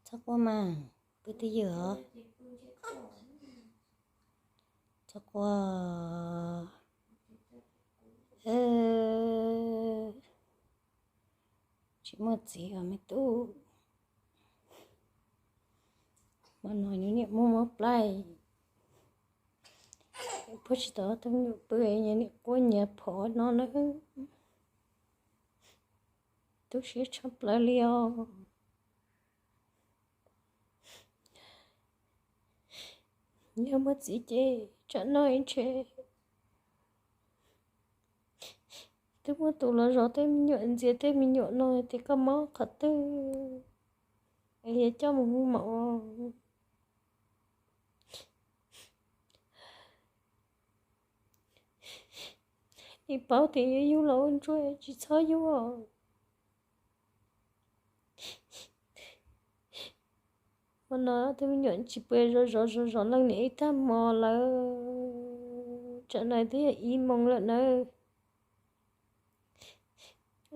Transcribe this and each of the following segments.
Txhob quaj mas, pw twj ywm os. Txhob quaj. Tsis muaj txiv os me tub. Hmo no nws niam muaj mob plab, puag tsis tau tus me nyuam pw, nyias niam quaj nyias phom no na. Tu siab tshaj plaws li os. Yog muaj txiv ces tsam no ntshe twb muaj tus los zov tej me nyuam, ntxias tej me nyuam no tias koj mob qhov twg es yuav coj mus hu maum. Nim paub tias yuav yug los ua ntsuag tsis txhob yug. Hmo no tej me nyuam tsis pw, zov zov zov zov leej niam ib tag hmo lawm, tsam no twb yog ib moos lawm nawb.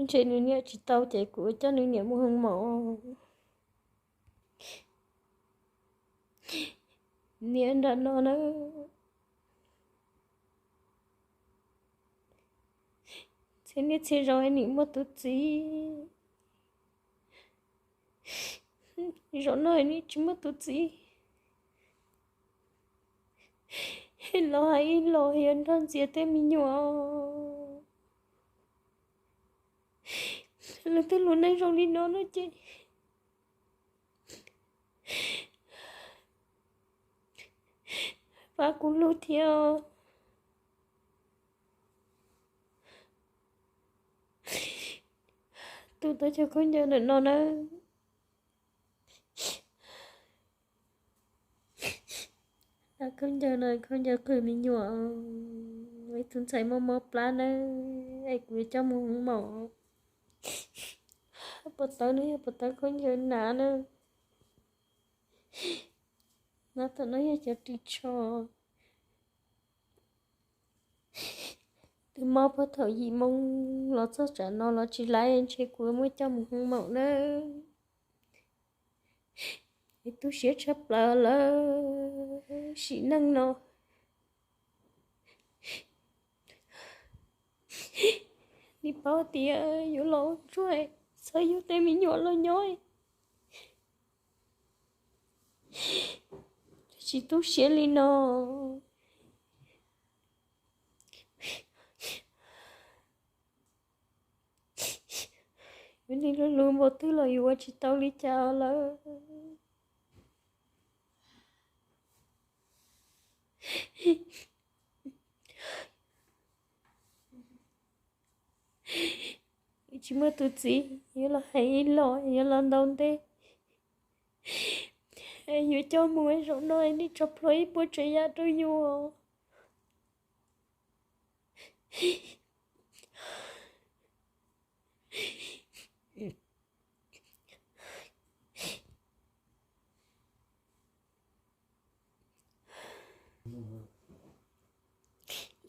Ntshe nws niam tsis tau ces kuv coj nws niam mus hu maum. Niam nram no na, txhia niaj txhia zaus nim muaj tus txiv, zaum no nim tsis muaj tus txiv. Los hais ib los yuav nrog ntxias tej me nyuam. Lawv tej lus neej zoo li no no ces pab kuv hlub thiab. Tus tau cov khaub ncaws ntawm no na, khaub ncaws no khaub ncaws qhwv me nyuam, ib tug ntxhais mob mob plab na, es kuv yuav coj mus hu maum. Puas tawv no yog puas tawv khaub ncaws hnav na. No tom no yog cov ris tsho. Twb mob puag thaum yim moo los txog tsam no los tsis laiv, ntshe kuv muab coj mus hu maum na. Tu siab tshaj plaws lawm, sim neej no. Nim paub tias yuav los ua ntsuag, txhob yug tej me nyuam los nyob, tsis tu siab li no. Yus nim lub lub npaum twg los yus ua tsis tau li cas lawm. Tsis muaj tus txiv, yuav los hais ib los, yuav los ntaus nte, yuav coj mus, zaum no nej tso plhuav ib puas tsav yam rau yus.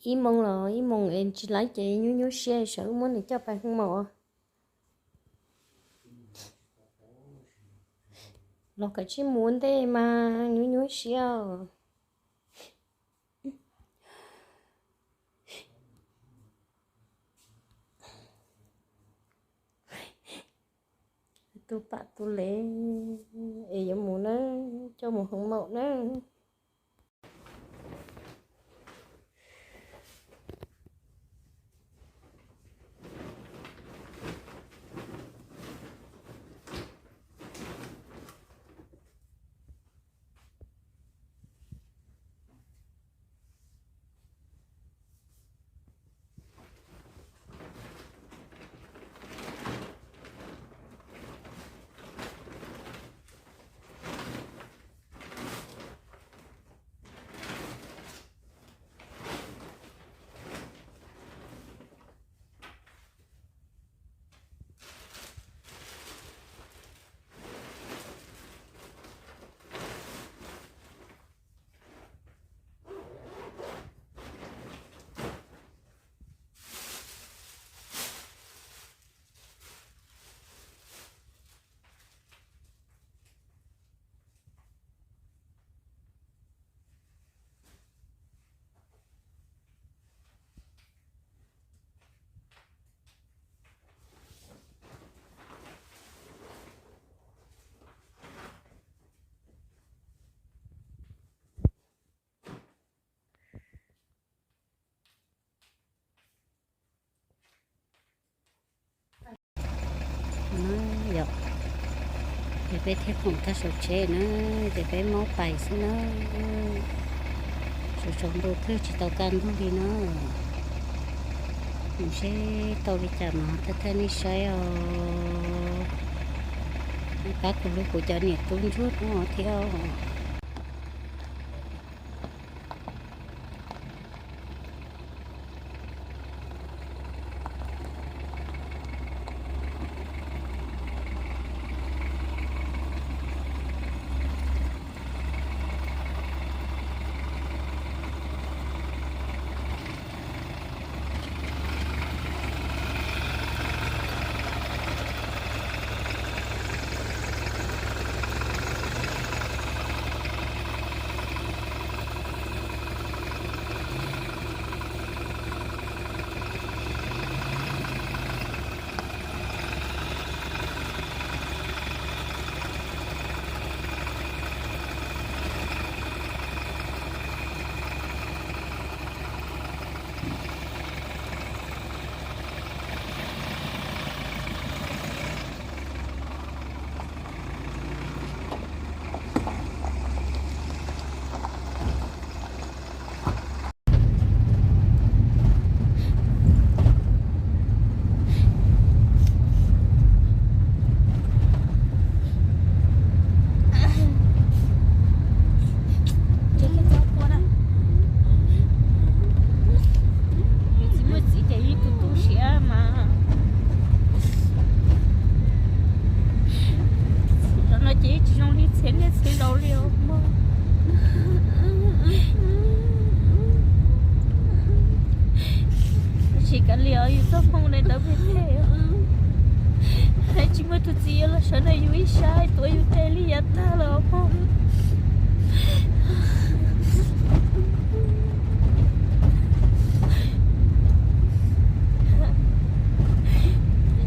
Ib moos los ib moos es tsis laiv ces nyuaj nyuaj siab, sawv muab nws coj pais hu maum. Los kav tsij mus ua ntej mas nyuaj nyuaj siab. Tu pam tu lev es yuav mus na, coj mus hu maum na. Ces peb thiaj koom tag saum tsheb na, ces peb maub pais xwb na. Saum saum ntuj twb tsis tau kaj ntug li na. Mus seb tau li cas mas thaj thaj nej saib os. Pab kuv hlub kuv cov niam tub ntsuag hnub thiab. Yus txiv muaj txiv ces yeej tu tu siab mas. Zaum no ces tsis zoo li txhia niaj txhia zaus li os mog. Tsis kav liam os, yus txoj hmoo ne ntawd phem phem os. Tsis muaj tus txiv yuav los sawv ntawm yus ib sab tuav yus tes li yav tag lawm os mog.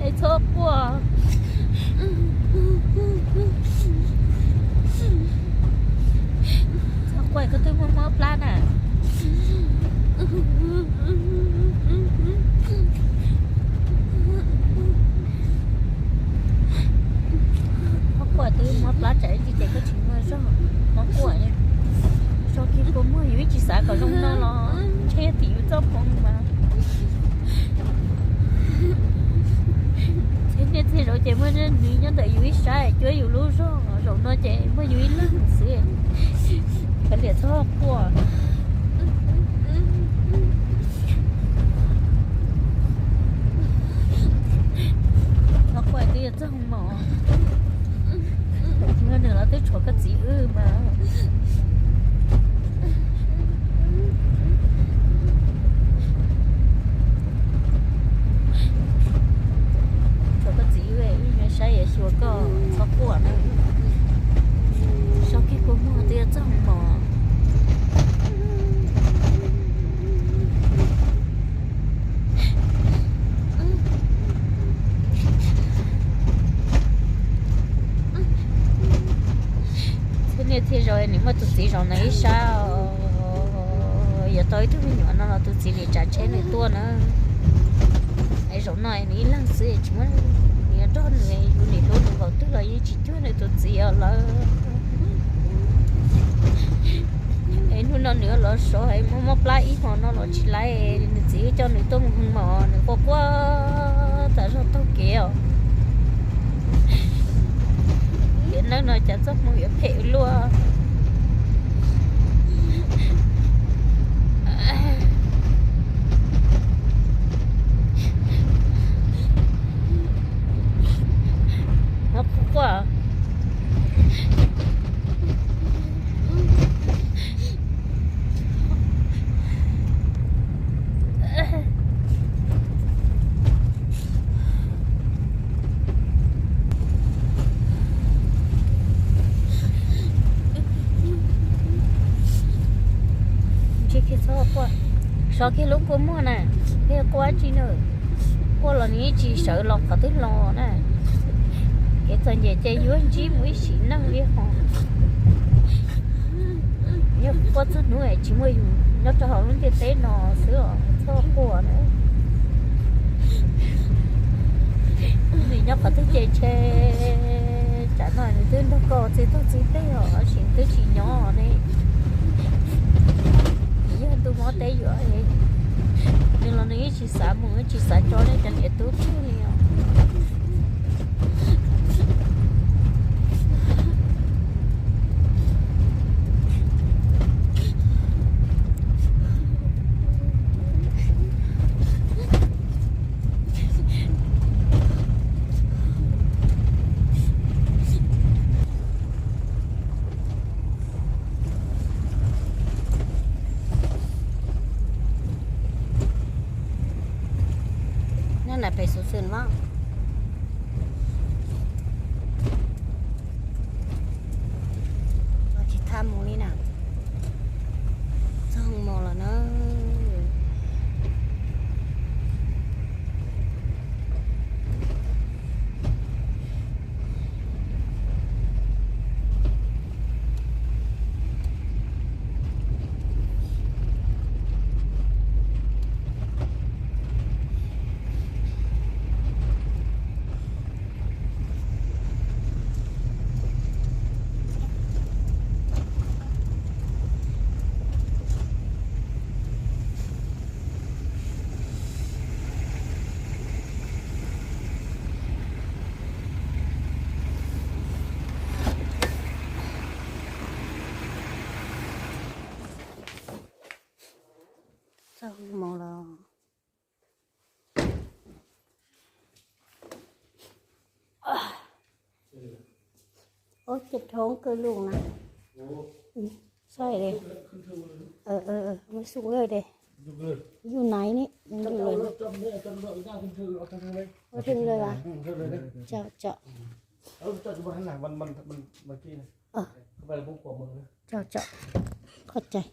Es txhob quaj. Txhob quaj, koj twb muaj mob plab na. Mob quaj twb mob plab tsam ib ntsis ces koj tsis muaj zog. Mob quaj, zog kiag kua muag, yus ib tsis xav kom zoo no los ntshe tim yus txoj hmoo mas. Txhia niaj txhia zaus ces muaj nws nyob ntawm yus ib sab cuab yus lub zog, zaum no ces muaj yus ib leeg xwb. Kav liam txhob quaj. Txhob quaj, twb yog txoj hmoo mos. Nws los twb tshuav koj txiv wb mas. Tshuav koj txiv wb, wb yuav saib yuav xyuas koj, txhob quaj na. Zog kiag kua muag twb yog txoj hmoo mos. Txhia niaj txhia zaus nws muaj tus txiv zaum no ib sab, yuav tau ib tug me nyuam no los tus txiv nws tsav tsheb nws tuaj na. Es zaum no nws ib leeg xwb tsis muaj, nws yuav nrog nws, yus niam hlub nws npaum twg los yeej tsis cuag nws tus txiv os lawm. Es hnub no nws los sov es mob mob plab ib hmo no los tsis laiv, nws txiv coj nws tuaj mus hoo mos, nws quaj quaj tas zog taug kev os. Tiam neej no cas txoj hmoo yuav phem luaj. Mob quaj. Ntshe kiag txhob quaj, sov kiag lub kua muag na, peb quaj dab tsi na, quaj los nws yeej tsis sawv los qhov twg los na. Kev txom nyem ces yuav ntsib mus ib sim neej li hos. Yog quaj txhua hnub es tsis muaj yus nyob rau hauv lub ntiaj teb no xwb os, txhob quaj na. Nws nyob qhov twg ces ntshe tsam no nws twb nrog koj txiv tub txiv peb os, tab sis twb tsis nyob ne. Nws yog ntuj mob teb yuav, nws los nws yeej tsis xav mus, yeej tsis xav tso nej cov niam tub pw li os. Nyob nram pem Xuv Xwm Vab. Tsis thab mus li na. Txog hoo mos los na. Txog hoo mos los. Ub, ces dhoob kawg lug na. Saib de. Muab xu de. Yus naiv ne, yus lawm. Ua rheej lawm las. Tso, tso. Tso, tso. Qhov cai.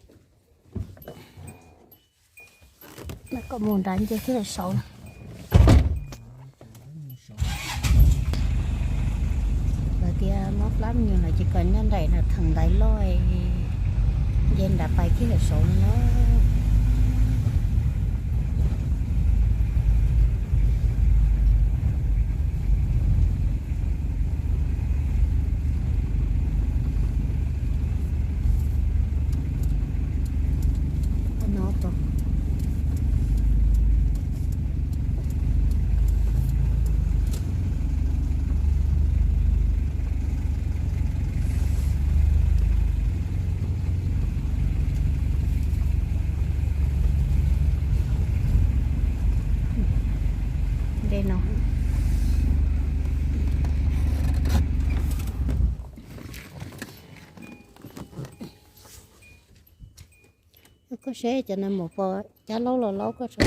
Koj mus nrad nce kiag saud. Lawv tias mob plab me nyuam lawm ces kom nyob nraim na, theem ntaiv loj, nce nrad pais kiag saud no. Ntej no. Koj seb cov nais maum puas cab laub los laub koj tso.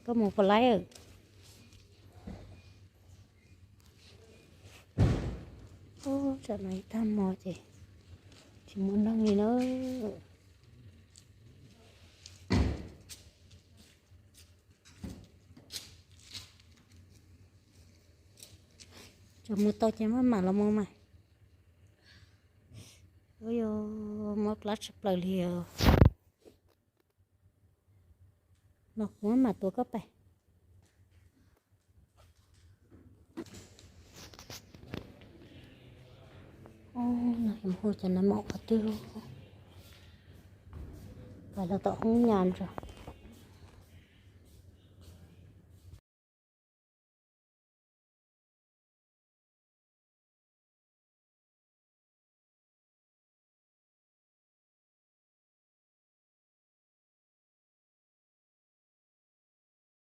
Koj mus puas laib? Ub, tsam no ib tag hmo ces tsis muaj neeg li na. Tsuas mus tau ces maj mam los mus mas. Ub, yuav mob plab tshaj plaws li os. Los kuv maj mam tuav koj pais. Ub, no yog hu cov nais maum qhov twg. Pais los tom hoob nyas ntag.